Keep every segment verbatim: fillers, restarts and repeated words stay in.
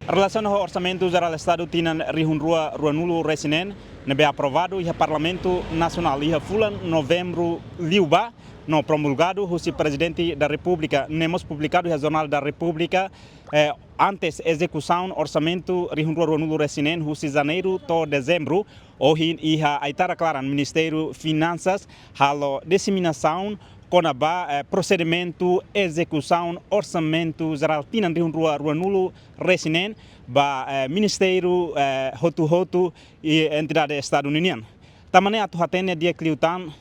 Relasiona ho Orsamentu Jerál Estadu tinan rihun rua ruanulu resin neen, ne'ebé aprovadu iha Parlamentu Nasionál iha fulan Novembru liubá, no promulgadu husi Prezidente da Repúblika, no mós publikadu iha Jornál da Repúblika, eh, antes ezekusaun orsamentu rihun rua ruanulu resin neen husi Janeiru to'o Dezembru, ohin iha aitara klaran Ministériu Finansas halo diseminasaun kona-ba, eh, prosedimentu ezekusaun orsamentu jerál tinan rihun rua ruanulu resin neen ba, eh, ministériu, eh, hotu-hotu i entidade Estadu ninian. Tanba ne'e atu hatene di'ak liután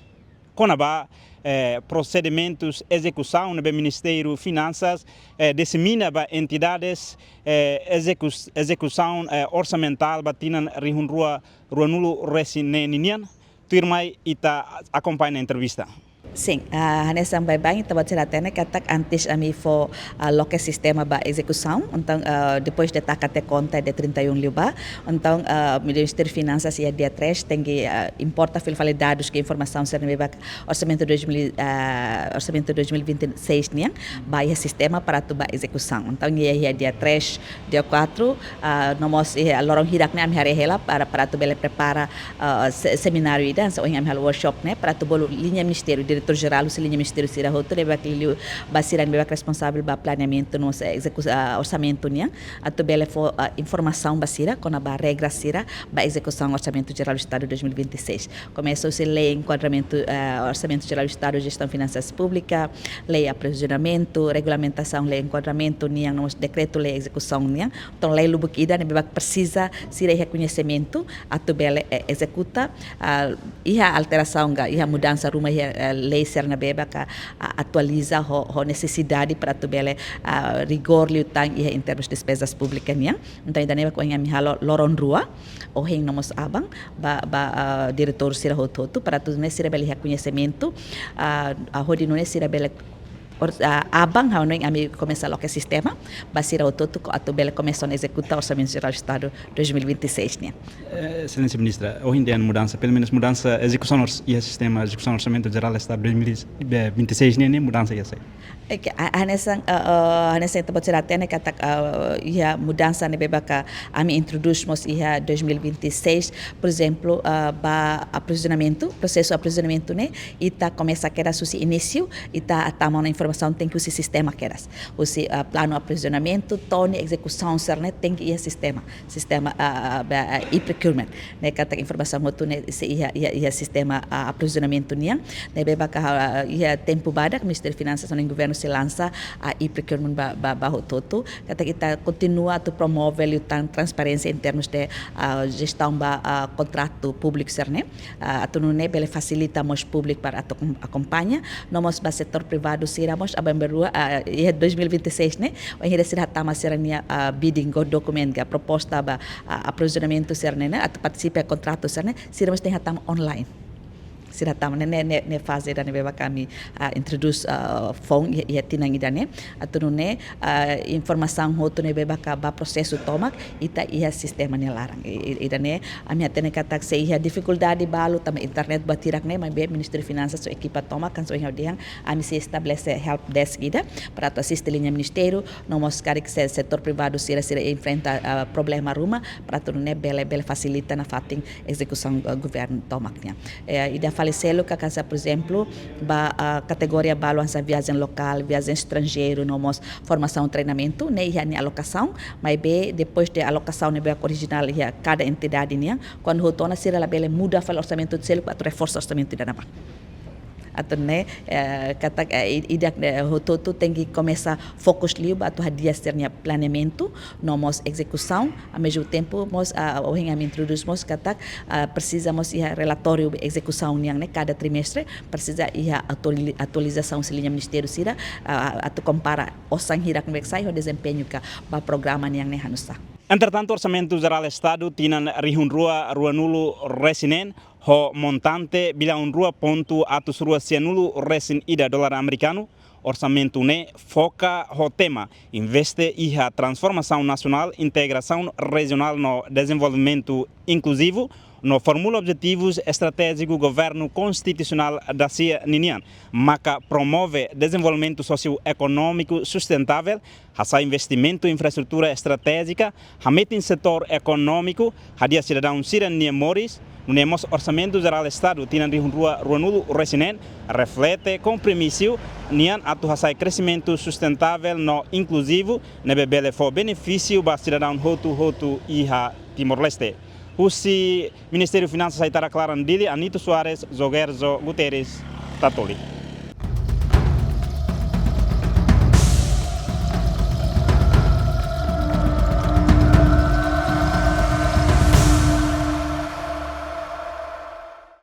kona-ba, eh, prosedimentus ezekusaun ne'ebé Ministériu Finansas, eh, disemina ba entidades, eh, ezekus-, ezekusaun, eh, orsamentál ba tinan rihun rua ruanulu resin neen ninian. Tuirmai ita akompaña entrevista. Sin, ah, hanesan baibain ita-boot sira hatene katak antes ami fó, ah, loke sistema ba ezekusaun. Entaun, ah, depois de taka tiha konta de trinta e um liubá. Entaun, ah, Ministériu Finansas iha dia três tenke, ah, importa fila fali dadus ka informasaun sira ne'ebé ba orsamentu dois mil, ah, orsamentu dois mil e vinte e seis nian ba iha sistema para atu ba ezekusaun. Entaun iha, iha dia três, dia quatro, ah, no mós iha loron hirak ne'e ami haree hela para, para atu bele prepara, ah, se-, semináriu ida, hanesan ohin ami halo workshop ne'e, para atu bolu liña ministériu, diretór jerál husi liña ministériu sira hotu, ne'ebé liuliu ba sira ne'ebé responsavel ba planeamentu no mós ezeku-, ah, orsamentu nian, atu bele fó, ah, informasaun ba sira kona-ba regra sira ba ezekusaun Orsamentu Jerál Estadu dois mil e vinte e seis. Komesa husi lei enkuadramentu, eh, Orsamentu Jerál Estadu Jestaun Finansas Públika, lei aprovizionamentu, regulamentasaun lei enkuadramentu nian, no mós dekretu-lei ezekusaun nian. Entaun lei lubuk ida ne'ebé presiza sira iha koñesimentu atu bele, eh, ezekuta, ah, iha alterasaun ka iha mudansa ruma iha, eh, lei sira ne'ebé ka, ah, atualiza ho, ho nesesidade para atu bele, ah, rigór liután iha em termos despezas públikas nian. Entaun ida-ne'e ohin ami halo loron rua, ohin no mós aban, ba, ba, ah, diretór sira hotu-hotu, para atu nune'e sira bele iha koñesimentu, ah, ah, hodi nune'e sira bele or-, ah, aban ha'u hanoin ami komesa loke sistema ba sira hotu-hotu atu bele komesa ona ezekuta Orsamentu Jerál Estadu dois mil e vinte e seis nian. Eh, Exelénsia Ministra, ohin dehan mudansa, pelumenus mudansa ezekusaun ors-, iha sistema ezekusaun Orsamentu Jerál Estadu dois mil e vinte e seis nian, ne'e mudansa iha saida? Oke, ah, hanesan, ah, ah, hanesan ita-boot sira hatene katak, ah, iha mudansa ne'ebé ka ami introdús mós iha dois mil e vinte e seis, por ezemplu, ah, ba aprovizionamentu, prosesu aprovizionamentu ne'e, ita komesa kedas husi inísiu, ita hatama ona informasaun tenke husi sistema kedas. Husi, ah, planu aprovizionamentu, to'o nia ezekusaun sira-ne'e tenke iha sistema. Sistema, ah, ah, ba, ah, e-procurement. Ne'e katak informasaun hotu ne'e sei iha, iha, iha sistema, ah, aprovizionamentu nian. Ne'ebé ka, ah, iha tempu badak Ministériu Finansas no governu sei lansa, ah, e-procurement ba, ba, ba hotu-hotu. Katak ita kontinua atu promove liután transparénsia em termos de, ah, jestaun ba, ah, kontratu públiku sira-ne'e. Ah, atu nune'e bele fasilita mós públiku para atu akom-, akompaña. No mós ba setór privadu sira mós aban-bainrua, ah, iha dois mil e vinte e seis ne'e, wainhira sira hatama sira-nia, ah, bidding go document ka proposta ba, ah, aprovizionamentu sira-ne'e, ne'e, atu partisipa kontratu sira-ne'e, sira mós tenke hatama online. Sira hatama ne'e, ne'e, ne'e, ne'e faze ida ne'ebé ka ami, ah, introdús, ah, foun iha, iha tinan ida-ne'e, atu nune'e, ah, informasaun hotu ne'ebé ka ba prosesu tomak, ita iha sistema nia laran. I, i, ida-ne'e, ami hatene katak sei iha difikuldade balu, tanba internet buat hirak ne'e, maibé Ministériu Finansas ho ekipa tomak, hanesan ohin ha'u dehan, ami sei estabelese help desk ida, para atu asiste liña ministériu, no mós karik se-, setór privadu sira, sira enfrenta, ah, problema ruma, para atu nune'e bele, bele fasilita nafatin ezekusaun, ah, governu tomak nian. Eh, ida fali seluk ka hanesan, por ezemplu, ba, ah, kategoria balu hanesan viajen lokál, viajen estranjeiru, no mós formasaun treinamentu, ne'e iha nia alokasaun, maibé depois de alokasaun ne'ebé orijinál iha kada entidade nian, kuandu hotu ona sira labele muda fali orsamentu seluk atu reforsa orsamentu ida-ne'ebá. Atu nune'e, eh, katak, eh, i-, ida, eh, hotu-hotu tenke komesa fokus liu ba atu hadi'a sira-nia planeamentu, no mós ezekusaun, ao mesmo tempo, mós, ah, ohin ami introdús mós katak, ah, presiza mós iha relatóriu ezekusaun nian ne'e, kada trimestre, presiza iha atuali-, atualizasaun husi liña ministériu sira, ah, atu kompara osan hirak ne'ebé sai ho dezempeñu ka ba programa nian ne'e hanusá. Entretantu, Orsamentu Jerál Estadu tinan rihun rua ruanulu resin neen, ho montante billaun rua pontu atus rua sianulu resin ida dolar amerikanu, orsamentu ne'e foka ho tema investe iha transformasaun nasionál, integrasaun rejionál no dezenvolvimentu inkluzivu, no formula objetivus estratéjiku governu konstitusionál dasia ninian, maka promove dezenvolvimentu sosioekonómiku sustentavel, hasa'e investimentu infraestrutura estratéjika, hametin setór ekonómiku, hadi'a sidadaun sira-nia moris, nune'e mós Orsamentu Jerál Estadu tinan rihun rua ruanulu-resin-neen reflete kompromisu nian atu hasa'e kreximentu sustentavel no inkluzivu ne'ebé bele fó benefísiu ba sidadaun hotu-hotu iha Timor-Leste. Husi Ministériu Finansas Aitarak-Laran Dili, Anito Soares, Jogerzo Guterres, Tatoli.